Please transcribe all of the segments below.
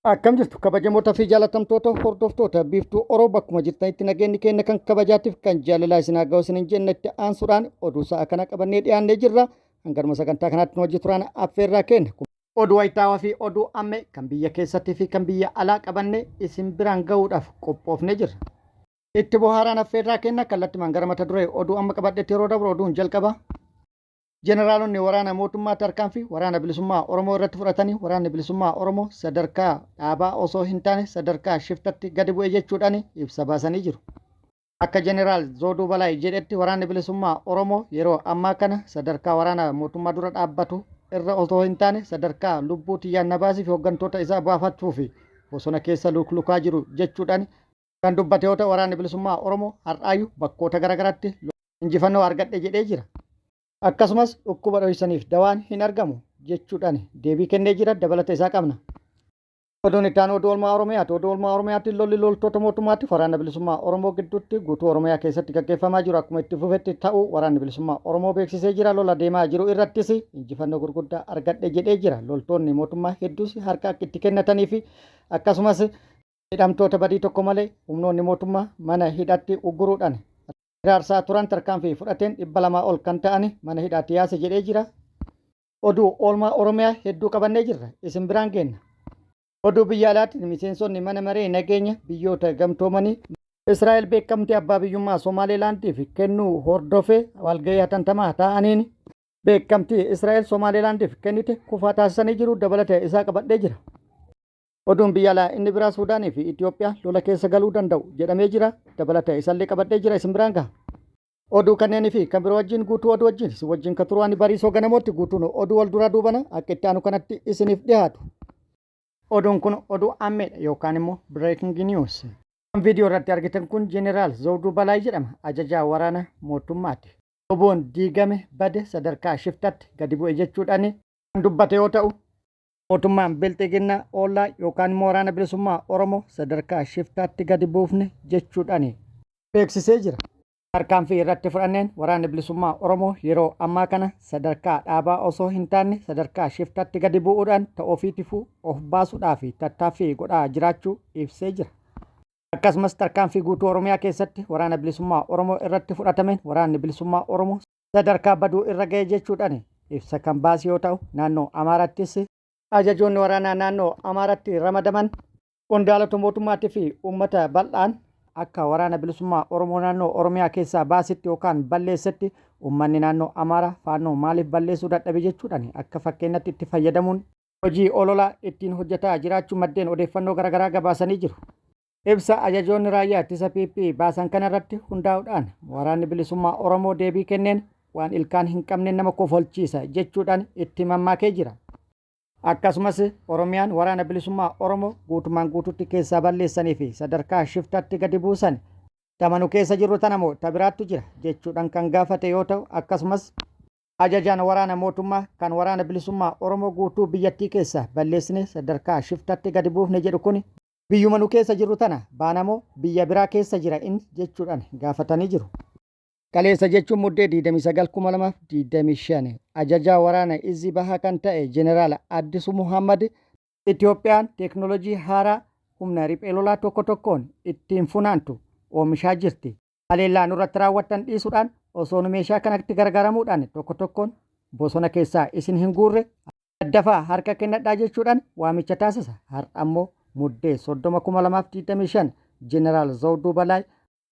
Akkam jirtu kabajamoota fi jaalatamtoota hordoftoota Biiftuu Oroo, bakkuma jirtanitti nageenyi keenya kan kabajaatiif kan jaalalaa isin haa ga'u isiniin jenna. Itti aansuudhaan oduu sa'a kana qabannee dhiyaannee jirra. Hangaruma sagantaa kanaatti nu wajji turaan affeerraa keenya. Oduu wayitaawaa fi oduu ammee kan biyya keessattii fi kan biyya alaa qabannee isin biraan ga'uudhaaf qophoofnee jirra. Itti bohaaraan affeerraa kenna. Kallattimaan gara mata duree oduu amma qabadhetti yeroo dabru, oduun jalqaba. Jeneraalonni waraana mootummaa tarkaanfii Waraana Bilisummaa Oromoo irratti fudhatanii Waraanni Bilisummaa Oromoo sadarkaa dhaabaa osoo hin taane sadarkaa shiftatti gadi bu'e jechuudhaan ibsa baasanii jiru. Akka Jeneraal Zooduu Balaay jedhetti, Waraanni Bilisummaa Oromoo yeroo ammaa kana sadarkaa waraana mootummaa dura dhaabbatu irra osoo hin taane sadarkaa lubbuu tiyyaan na baasii fi hooggantoota isaa baafachuu fi bosona keessa luklukaa jiru jechuudhaan kan dubbate yoo ta'u, Waraanni Bilisummaa Oromoo har'aayyuu bakkoota garaagaraatti injifannoo argadhe jedhee jira. Akkasumas dhukkuba dhoysaniif dawaan hin argamu jechuudhaan deebii kennee jira. Dabalata isaa qabna. Oduun itti aanu oduu oolmaa Oromiyaati. Oduu oolmaa Oromiyaatiin lolli loltoota mootummaatti Waraana Bilisummaa Oromoo gidduutti guutuu Oromiyaa keessatti gaggeeffamaa jiru akkuma itti fufetti ta'uu Waraanni Bilisummaa Oromoo beeksisee jira. Lola deemaa jiru irrattis injifannoo gurguddaa argadhe jedhee jira. Loltoonni mootummaa hedduus harka akka itti kennatanii fi akkasumas hidhamtoota badii tokko malee humnoonni mootummaa mana hidhatti ugguruudhaan hiraarsaa turan tarkaanfii fudhateen 200 ol kan ta'an mana hidhaatti yaase jedhee jira. Oduu oolmaa Oromiyaa hedduu qabannee jirra. Isin biraan geenna. Oduu biyya alaatiin miseensonni Mana Maree Nageenya Biyyoota Gamtoomanii Israa'el beekamtii abbaa biyyummaa Somaalilaandiif kennuu hordofee walgahii hatantamaa taa'aniin beekamtii Israa'el Somaalilaandiif kennite kufaa taasisanii jiru. Dabalata isaa qabadhee jira. Oduun biyya alaa inni biraa Suudaanii fi Itoophiyaa lola keessa galuu danda'u jedhamee jira. Dabalata isallee qabadhee jira, isin biraan gaha. Oduu kanneenii fi kan biroo wajjin, guutuu oduu wajjin isin wajjin kan turu ani Bariisoo Ganamootti. Guutuun oduu wal duraa duubana akka itti aanu kanatti isiniif dhiyaatu. Oduun kun oduu ammeedha yookaan immoo breaking news. Kan viidiyoo irratti argitan kun Jeneraal Zawuduu Balaay jedhama. Ajajaa waraana mootummaati. Oboon diigame, bade, sadarkaa shiftatti gadi bu'e jechuudhaan kan dubbate yoo ta'u, mootummaan Bilxiginnaa Oollaa yookaan immoo Waraana Bilisummaa Oromoo sadarkaa shiftaatti gadi buufne jechuudhaan beeksisee jira. Tarkaanfii irratti fudhanneen Waraanni Bilisummaa Oromoo yeroo ammaa kana sadarkaa dhaabaa osoo hin taane sadarkaa shiftaatti gadi bu'uudhaan ta'ofiitifuu of baasuudhaaf tattaaffii godhaa jiraachuu ibsee jira. Akkasumas tarkaanfii guutuu Oromiyaa keessatti Waraana Bilisummaa Oromoo irratti fudhatameen Waraanni Bilisummaa Oromoo sadarkaa baduu irra ga'e jechuudhaan ibsa kan baase yoo ta'u, naannoo Amaarattis ajajoonni waraanaa naannoo Amaaratti ramadaman qondaalota mootummaatii fi uummata bal'aan akka Waraana Bilisummaa Oromoo naannoo Oromiyaa keessaa baasitti yookaan balleessetti uummanni naannoo Amaaraa Faannoo maaliif balleessuu dadhabe jechuudhaan akka fakkeenyatti itti fayyadamuun hojii ololaa ittiin hojjetaa jiraachuu maddeen odeeffannoo garaagaraa gabaasanii jiru. Ibsa ajajoonni raayyaa ittisa PP baasan kana irratti hundaa'uudhaan Waraanni Bilisummaa Oromoo deebii kenneen waan ilkaan hin qabne nama kofolchiisa jechuudhaan itti mammaakee jira. Akkasumas Oromiyaan Waraana Bilisummaa Oromoo guutumaan guututti keessaa balleessanii fi sadarkaa shiftaatti gadi buusan tama nu keessa jirru tana moo ta biraattu jira jechuudhaan kan gaafate yoo ta'u, akkasumas ajajaan waraana mootummaa kan Waraana Bilisummaa Oromoo guutuu biyyattii keessaa balleessine sadarkaa shiftatti gadi buufne jedhu kun biyyuma nu keessa jirru tana baanamoo biyya biraa keessa jira inni jechuudhaan gaafatanii jiru. Kaleessa jechuun Muddee 29,2025 ajajaa waraana Izzii Bahaa kan ta'e Jeneraal Addisuu Muhammad Itoophiyaan teeknoolojii haaraa humna riphee lolaa tokko tokkoon ittiin funaantu oomishaa jirti. Haleellaa nurratti raawwattan dhiisuudhaan osoo nu meeshaa kanatti gargaaramuudhaan tokko tokkoon bosona keessaa isin hin guurre daddafaa harka kennadhaa jechuudhaan waamicha taasisa. Har'a ammoo Muddee 30,2025 Jeneraal Zawuduu Balaay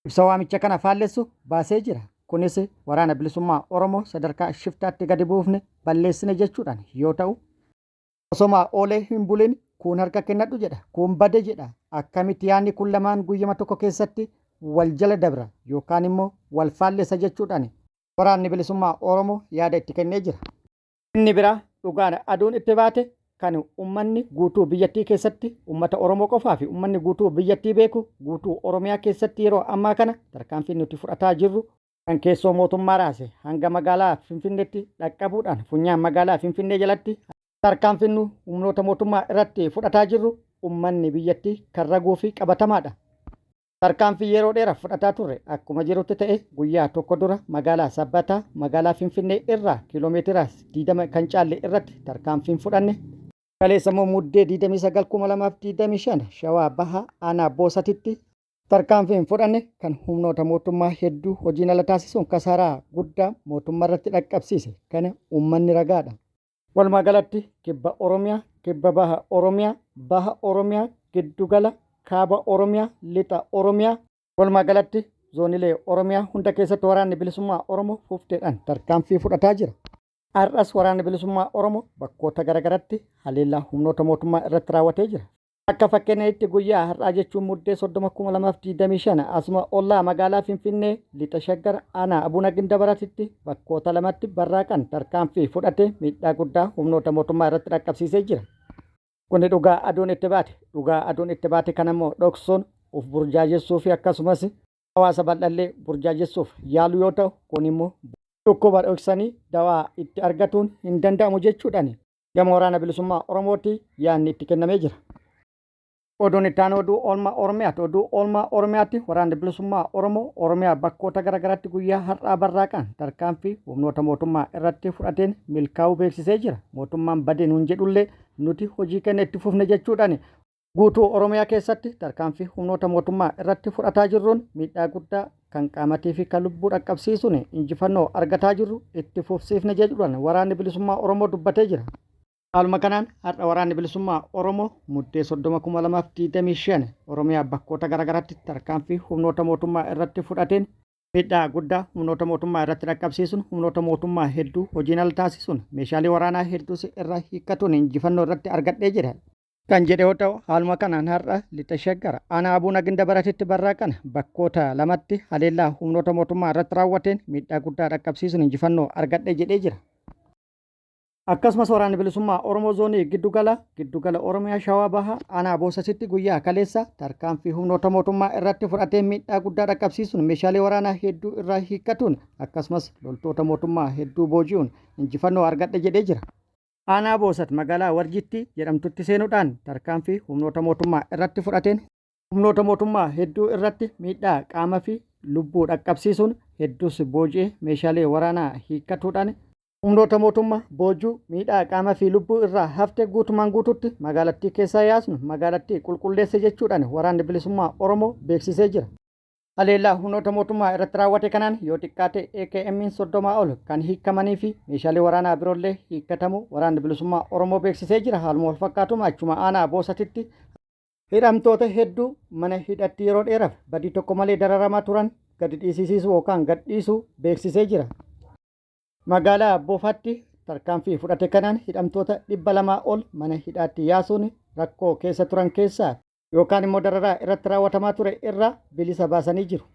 ibsa waamicha kana faallessu baasee jira. Kunis Waraana Bilisummaa Oromoo sadarkaa shiftaatti gadi buufne, balleessine jechuudhaan yoo ta'u, osoma oolee hin bulin kuun harka kennadhu jedha, kuun bade jedha. Akkamitti yaadni kun lamaan guyyama tokko keessatti wal jala dabra yookaan immoo wal faallessa jechuudhaan Waraanni Bilisummaa Oromoo yaada itti kennee jira. Inni biraa dhugaan aduun itti baate kan ummanni guutuu biyyattii keessatti, ummata Oromoo qofaa fi ummanni guutuu biyyattii beeku, guutuu Oromiyaa keessatti yeroo ammaa kana tarkaanfiin nuti fudhataa jirru kan keessoo mootummaa raase hanga magaalaa Finfinneetti dhaqqabuudhaan funyaan magaalaa Finfinnee jalatti tarkaanfiin nu humnoota mootummaa irratti fudhataa jirru ummanni biyyattii kan raguu fi qabatamaadha. Tarkaanfii yeroo dheeraaf fudhataa turre akkuma jirutti ta'e, guyyaa tokko dura magaalaa Sabbataa, magaalaa Finfinnee irraa kiiloomeetira 20 kan caalle irratti tarkaanfiin fudhanne. Kaleessa immoo Muddee 29,2025 Shawaa Baha Aanaa Boosatitti tarkaanfiin fudhanne kan humnoota mootummaa hedduu hojiin ala taasisuun kasaaraa guddaa mootummaa irratti dhaqqabsiise. Kana uummanni ragaadha. Walumaa galatti Kibba Oromiyaa, Kibba Baha Oromiyaa, Baha Oromiyaa, Giddugala, Kaaba Oromiyaa, Lixa Oromiyaa, walumaa galatti zoonilee Oromiyaa hunda keessatti Waraanni Bilisummaa Oromoo fufteedhaan tarkaanfii fudhataa jira. Har'as Waraanni Bilisummaa Oromoo bakkoota garaagaratti haleellaa humnoota mootummaa irratti raawwatee jira. Akka fakkeenyaatti guyyaa har'aa jechuun Muddee 30,2025 asuma ollaa magaalaa Finfinnee Lixa Shaggar aanaa Abuna Gindabaratitti bakkoota lamatti barraaqan tarkaanfii fudhatee miidhaa guddaa humnoota mootummaa irratti dhaqqabsiisee jira. Kuni dhugaa aduun itti baate. Dhugaa aduun itti baate kanammoo dhoksuun of burjaajessuu fi akkasumas hawaasa bal'allee burjaajessuuf yaalu yoo ta'u, kun immoo dhukkuba dhoksanii dawaa itti argatuun hin danda'amu jechuudhaan gama Waraana Bilisummaa Oromootti yaadni itti kennamee jira. Oduun itti aanu oduu oolmaa Oromiyaati. Oduu oolmaa Oromiyaatti Waraanni Bilisummaa Oromoo Oromiyaa bakkoota garaagaraatti guyyaa har'aa barraaqaan tarkaanfii humnoota mootummaa irratti fudhateen milkaa'uu beeksisee jira. Mootummaan badee nuun jedhullee nuti hojii keenya itti fufne jechuudhaan guutuu Oromiyaa keessatti tarkaanfii humnoota mootummaa irratti fudhataa jirruun miidhaa guddaa kan qaamatii fi kan lubbuu dhaqqabsiisuun injifannoo argataa jirru itti fufsiifne jechuudhaan Waraanni Bilisummaa Oromoo dubbatee jira. Haaluma kanaan har'a Waraanni Bilisummaa Oromoo Muddee 30,2025 Oromiyaa bakkoota garaagaraatti tarkaanfii humnoota mootummaa irratti fudhateen miidhaa guddaa humnoota mootummaa irratti dhaqqabsiisuun humnoota mootummaa hedduu hojiin ala taasisuun meeshaalee waraanaa hedduus irraa hiikkatuun injifannoo irratti argadhee jira. Kan jedhe yoo ta'u, haaluma kanaan har'a Lixa Shaggar aanaa Abuuna Gindabaratitti barraaqan bakkoota lamatti haleellaa humnoota mootummaa irratti raawwateen miidhaa guddaa dhaqqabsiisuun injifannoo argadhe jedhee jira. Akkasumas Waraanni Bilisummaa Oromoo Zoonii Giddugala Giddugala Oromiyaa Shawaa Bahaa aanaa Boosatitti guyyaa kaleessa tarkaanfii humnoota mootummaa irratti fudhateen miidhaa guddaa dhaqqabsiisuun meeshaalee waraanaa hedduu irraa hiikkatuun akkasumas loltoota mootummaa hedduu booji'uun injifannoo argadhe jedhee jira. Aanaa Boosat magaalaa Warjiitti jedhamtutti seenuudhaan tarkaanfii humnoota mootummaa irratti fudhateen humnoota mootummaa hedduu irratti miidhaa qaama fi lubbuu dhaqqabsiisuun hedduus booji'ee meeshaalee waraanaa hiikkatuudhaan humnoota mootummaa boojuu miidhaa qaama fi lubbuu irraa hafte guutumaan guututti magaalattii keessaa yaasnu magaalattii qulqulleesse jechuudhaan Waraanni Bilisummaa Oromoo beeksisee jira. Haleellaa humnoota mootummaa irratti raawwate kanaan yoo xiqqaate AKM'n 30 ol kan hiikkamanii fi meeshaalee waraanaa biroollee hiikkatamuu Waraanni Bilisummaa Oromoo beeksisee jira. Haaluma walfakkaatuun achuma aanaa Boosatitti hidhamtoota hedduu mana hidhatti yeroo dheeraaf badii tokko malee dararamaa turan gadi dhiisisiisuu yookaan gad dhiisuu beeksisee jira. Magaalaa Boofaatti tarkaanfii fudhate kanaan hidhamtoota 200 ol mana hidhaatti yaasuun rakkoo keessa turan keessaa yookaan immoo dararaa irratti raawwatamaa ture irraa bilisa baasanii jiru.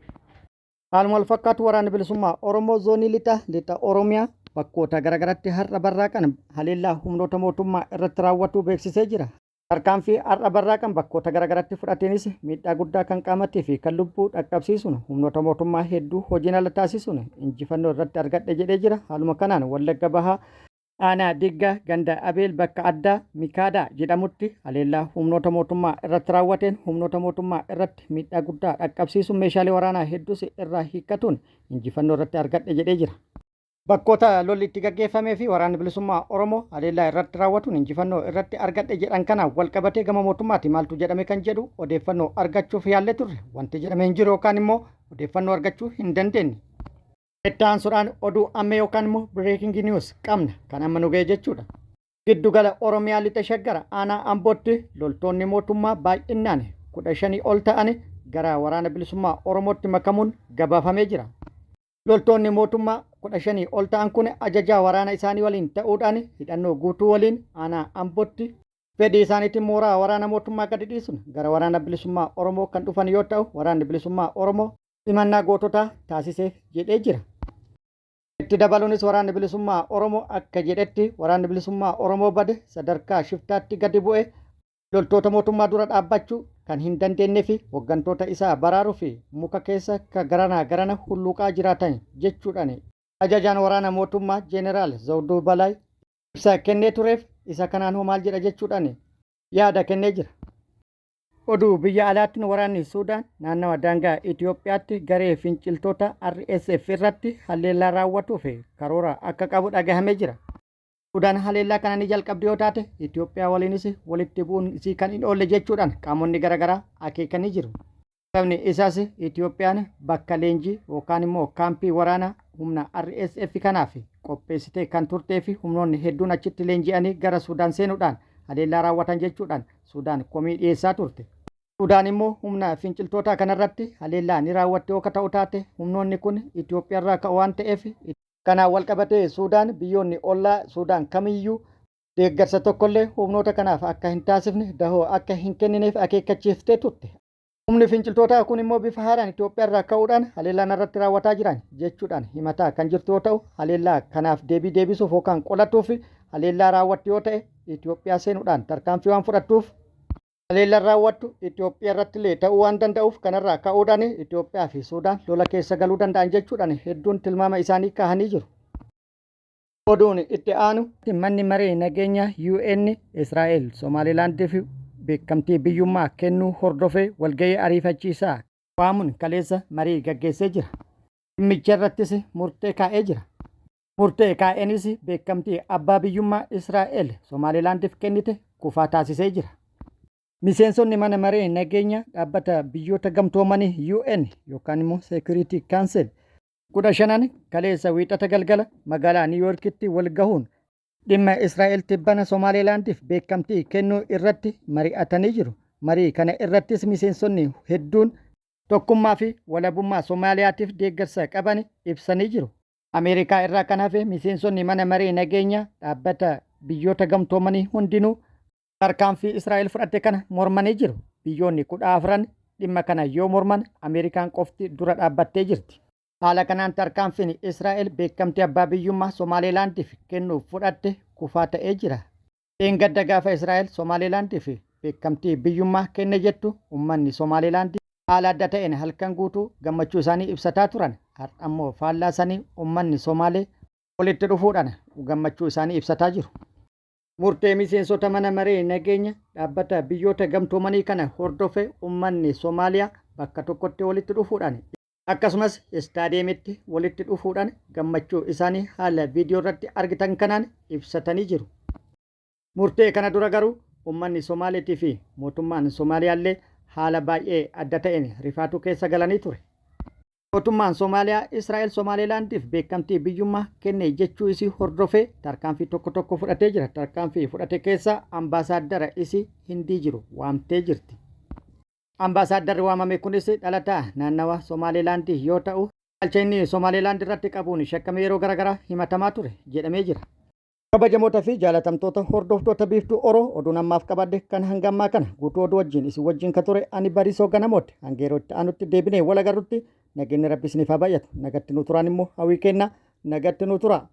Haaluma wal fakkaatu Waraanni Bilisummaa Oromoo Zoonii Lixa Lixa Oromiyaa bakkoota garaagaratti har'a barraaqan haleellaa humnoota mootummaa irratti raawwatuu beeksisee jira. Tarkaanfii har'a barraaqan bakkoota garaagaratti fudhateenis miidhaa guddaa kan qaamatii fi kan lubbuu dhaqqabsiisuun humnoota mootummaa hedduu hojiin ala taasisuun injifannoo irratti argadhe jedhee jira. Haaluma kanaan Wallagga Bahaa Aanaa Diggaa ganda Abeel bakka addaa Mikaadaa jedhamutti haleellaa humnoota mootummaa irratti raawwateen humnoota mootummaa irratti miidhaa guddaa dhaqqabsiisuun meeshaalee waraanaa hedduus irraa hiikkatuun injifannoo irratti argadhe jedhee jira. Bakkoota lolli itti gaggeeffamee fi Waraanni Bilisummaa Oromoo haleellaa irratti raawwatuun injifannoo irratti argadhe jedhan kanaan walqabatee gama mootummaati maaltu jedhame kan jedhu odeeffannoo argachuuf yaallee turre wanti jedhame hin jiru yookaan immoo odeeffannoo argachuu hin dandeenye. Itti aansuudhaan oduu ammee yookaan immoo breaking news qabna kan amma nu ga'e jechuudha. Giddugala Oromiyaa Lixa Shaggar aanaa Ambootti loltoonni mootummaa baay'inaan 15 ol ta'an gara Waraana Bilisummaa Oromootti makamuun gabaafamee jira. Loltoonni mootummaa 15 ol ta'an kun ajajaa waraana isaanii waliin ta'uudhaan hidhannoo guutuu waliin aanaa Ambootti fedhii isaaniitiin mooraa waraana mootummaa gadi dhiisuun gara Waraana Bilisummaa Oromoo kan dhufan yoo ta'u, Waraanni Bilisummaa Oromoo simannaa goototaa taasiseef jedhee jira. Itti dabaluunis Waraanni Bilisummaa Oromoo akka jedhetti Waraanni Bilisummaa Oromoo bade sadarkaa shiftaatti gadi bu'e loltoota mootummaa dura dhaabbachuu kan hin dandeenye fi hoggantoota isaa baraaruu fi muka keessa ka garanaa garana hulluuqaa jiraatan jechuudhaan ajajaan waraana mootummaa Jeeneraal Zawuduu Balaay ibsa kennee tureef isa kanaan hoo maal jedha jechuudhaan yaada kennee jira. Oduu biyya alaatiin waraanni Suudaan naannawa daangaa Itoophiyaatti garee finciltoota RSF irratti haleellaa raawwatuuf karoora akka qabu dhagahamee jira. Sudaan haleellaa kana ni jalqabdi yoo taate Itoophiyaa waliinis walitti bu'uun isii kan hin oolle jechuudhaan qaamonni garaagaraa akeekanii jiru. Sababni isaas Itoophiyaan bakka leenjii yookaan immoo kaampii waraanaa humna RSF kanaaf qopheessitee kan turtee fi humnoonni hedduun achitti leenji'anii gara Sudaan seenuudhaan haleellaa raawwatan jechuudhaan Sudaan komii dhiyeessaa turte. Sudaan immoo humna finciltootaa kanarratti haleellaa ni raawwatti yoo ta'u taate humnoonni kun Itoophiyaarraa ka'u waan ta'eef kanaan walqabatee Sudaan biyyoonni ollaa Sudaan kamiyyuu deeggarsa tokkollee humnoota kanaaf akka hin taasifne dahoo akka hin kennineef akeekkachiiftee turte. Humni finciltootaa kun immoo bifa haaraan Itoophiyaa irraa ka'uudhaan haleellaa irratti raawwataa jiran jechuudhaan himataa kan jirtu yoo ta'u, haleellaa kanaaf deebii deebisuuf yookaan qolatuuf haleellaa raawwattu yoo ta'e Itoophiyaa seenuudhaan tarkaanfii waan fudhattuuf haleellaan raawwattu Itoophiyaa irratti illee ta'uu waan danda'uuf kanarraa ka'uudhaan Itoophiyaa fi Suudaan lola keessa galuu danda'an jechuudhaan hedduun tilmaama isaanii kaahanii jiru. Oduun itti aanu manni maree nageenya UN Israa'el Somaalilaandiif beekamtii biyyummaa kennuu hordofee walgahii ariifachiisaa waamuun kaleessa marii gaggeessee jira. Dhimmicha irrattis murtee kaa'ee jira. Murtee kaa'eenis beekamtii abbaa biyyummaa Israa'el Somaalilaandiif kennite kufaa taasisee jira. Miseensonni mana maree nageenya dhaabbata biyyoota gamtoomanii UN yookaan immoo Security Council 15n kaleessa Wiixata galgala magaalaa Niiwuyoorkitti wal gahuun dhimma Israa'el tibbana Somaalilaandiif beekamtii kennuu irratti mari'atanii jiru. Marii kana irrattis miseensonni hedduun tokkummaa fi walabummaa Somaaliyaatiif deeggarsa qaban ibsanii jiru. Ameerikaa irraa kan hafe miseensonni mana maree nageenya dhaabbata biyyoota gamtoomanii hundinuu tarkaanfii Israa'el fudhatte kana mormanii jiru. Biyyoonni 14 dhimma kana yoo morman Ameerikaan qofti dura dhaabbattee jirti. Haala kanaan tarkaanfiin Israa'el beekamtii abbaa biyyummaa Somaalilaandiif kennuuf fudhatte kufaa ta'ee jira. Dheengadda gaafa Israa'el Somaalilaandiif beekamtii biyyummaa kenne jettu uummanni Somaalilaandii haala adda ta'een halkan guutuu gammachuu isaanii ibsataa turan. Har'a immoo faallaa sanii uummanni Somaalee walitti dhufuudhaan gammachuu isaanii ibsataa jiru. Murtee miseensota mana maree nageenya dhaabbata biyyoota gamtoomanii kana hordofee uummanni Somaaliyaa bakka tokkotti walitti dhufuudhaan akkasumas istaadiyeemitti walitti dhufuudhaan gammachuu isaanii haala viidiyoo irratti argitan kanaan ibsatanii jiru. Murtee kana dura garuu uummanni Somaaliitii fi mootummaan Somaaliyaallee haala baay'ee adda ta'een rifaatuu keessa galanii ture. Mootummaan Somaaliyaa Israa'el Somaalilaandiif beekamtii biyyummaa kenne jechuu isii hordofee tarkaanfii tokko tokko fudhatee jira. Tarkaanfii fudhate keessaa ambaasaaddara isii Hindii jiru waamtee jirti. Ambaasaaddarri waamame kunis dhalataa naannawa Somaalilaandii yoo ta'u, ilaalcha inni Somaalilaand irratti qabuun shakkamee yeroo garaagaraa himatamaa ture jedhamee jira. Kabajamoota fi jaalatamtoota hordoftoota Biiftuu Oroo, oduun ammaaf qabadhe kan hanga ammaa kana. Guutuu oduu wajjin isin wajjin ka ture ani Bariisoo Ganamooti. Hanga yeroo itti aanutti deebinee wal agarrutti nageenyi Rabbi isiniif haa baay'atu. Nagatti nu turaan immoo hawwii kenna. Nagatti nu tura.